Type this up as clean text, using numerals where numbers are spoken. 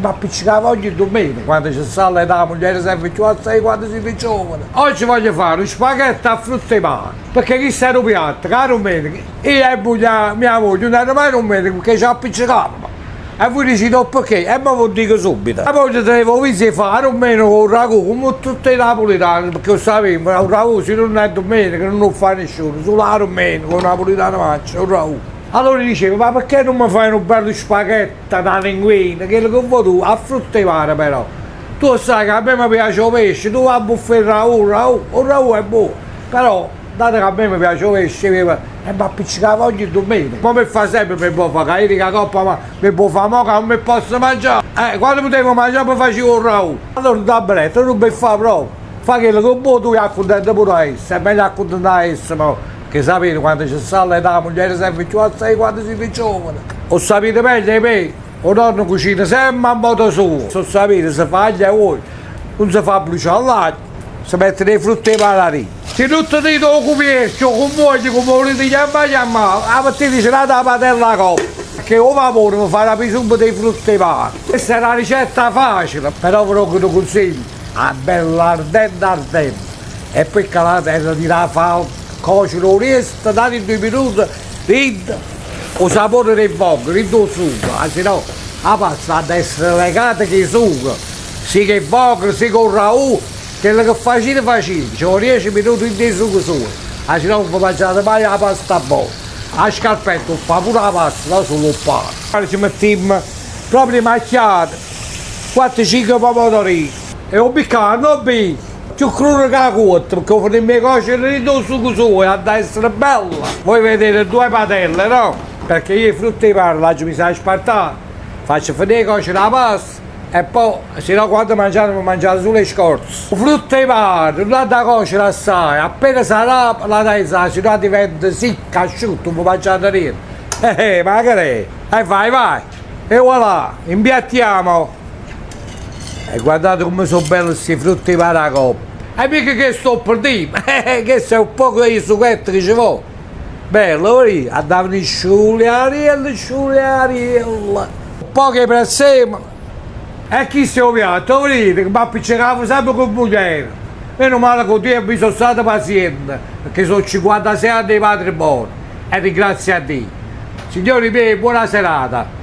M'appiccicavo ogni dummenica, quando ce sta l'età 'a mugliera serve cchiù assaje 'e quando site giovane. Oggi voglio fà nu spaghetto a frutta 'e mare, pecchè chisto è nu piatto ca 'a dummenica io e mia moglie nun era mai dummenica pecchè ce appiccicavamo. E vui dicite 'o pecchè e mo v'o dico subito. Mia moglie teneva 'o vizio 'e fà 'a dummenica 'o ragù comme tutt' 'e napulitane, pecchè 'o sapimmo, 'o ragù si nun è dummenica nun 'o fa nisciuno, sulo 'a dummenica 'o napulitano mangia 'o ragù. Allora diceva, ma pecchè nun me fai nu bello spaghetto, na linguina, chello che vuò tu, a frutta 'e mare però. Tu 'o ssaje che a me me piace 'o pesce, tu va a buffè il ragù, ragù, 'o ragù è buono, però dato che a me me piace 'o pesce, io e m'appiccicavo ogni dummenica. Mo me fa sempe me può fa ca io dico 'a coppa ma me può fa mo ca nun me posso mangià. Eh, quando putevo mangià me facevo 'o ragù. Allora damme retta, nun me fa proprio. Fa chello che vuò tu e accuntenta pure a essa, è meglio accuntentà a essa mo. Che sapite quando ce sta l'età 'a mugliera serve cchiù assaje 'e quando site giovane. 'O ssapite meglio 'e me, 'o nonno cucina sempe a modo suo. O ssapite, se fa aglio e uoglio, nun se fa brucià l'aglio, se mettono 'e frutte 'e mare 'a dinto. Si nun tenite 'o cupierchio, 'o cummuoglio, comme 'o vulite chiammà chiammà, 'a mettitece n'ata padella 'a coppa, pecchè 'o vapore ve fa arapì subito 'e frutte 'e mare. Chesta è na ricetta facile, però ve dongo nu cunsiglio, 'a bella ardente ardente. E poi calate e tirà a fa cocere 'o riesto, n'ati duje minute dint' 'o sapore d' 'e vongole, dint' 'o sugo, a si no 'a pasta adda essere legata cu 'e sugo, sia cu 'e vongole, sia cu 'o ragù, chello che facite facite, ce vo diece minute dint' 'e sugo suoje, a si no nun ve mangiate maje 'a pasta bona. 'A scarpetta 'o fa pure 'a pasta, no sulo 'o pane. Ce mettimmo proprio macchiate quatto cinche pomodorini e 'o biccano, 'o bbì! Cchiù crudo ca cuotto, pecché 'o fenimmo 'e cocere dint' 'o sugo suojo, adda essere bella! Voi vedete due padelle, no? Perché io 'e frutte 'e mare l'aggio miso a spartà, faccio fenì 'e cocere 'a pasta e poi, si no quando mangiate ve mangiate sulo 'e scorze. 'O frutto 'e mare nun adda cocere assaje, appena s'arape l'adda aizà, si no addiventa sicca, asciutta, nun ve mangiate niente. Eh eh, ma che d'è? E vai, vai! E voilà, impiattiamo! E guardate comme so' belle 'sti frutte 'e mare 'a coppa. E mica chesto 'o perdimmo, chesto è 'o poco 'e sughetto che ce vo'. Bello, vedi? Adda venì sciuliariello sciuliariello. Poco 'e prezzemolo e chisto è 'o piatto, 'o vedite che m'appiccecavo sempe cu mugliera. Meno male che 'o tiempo io so' stato paziente, pecchè so' 56 anni 'e matrimonio e ringrazio a Dio. Signori miei, buona serata.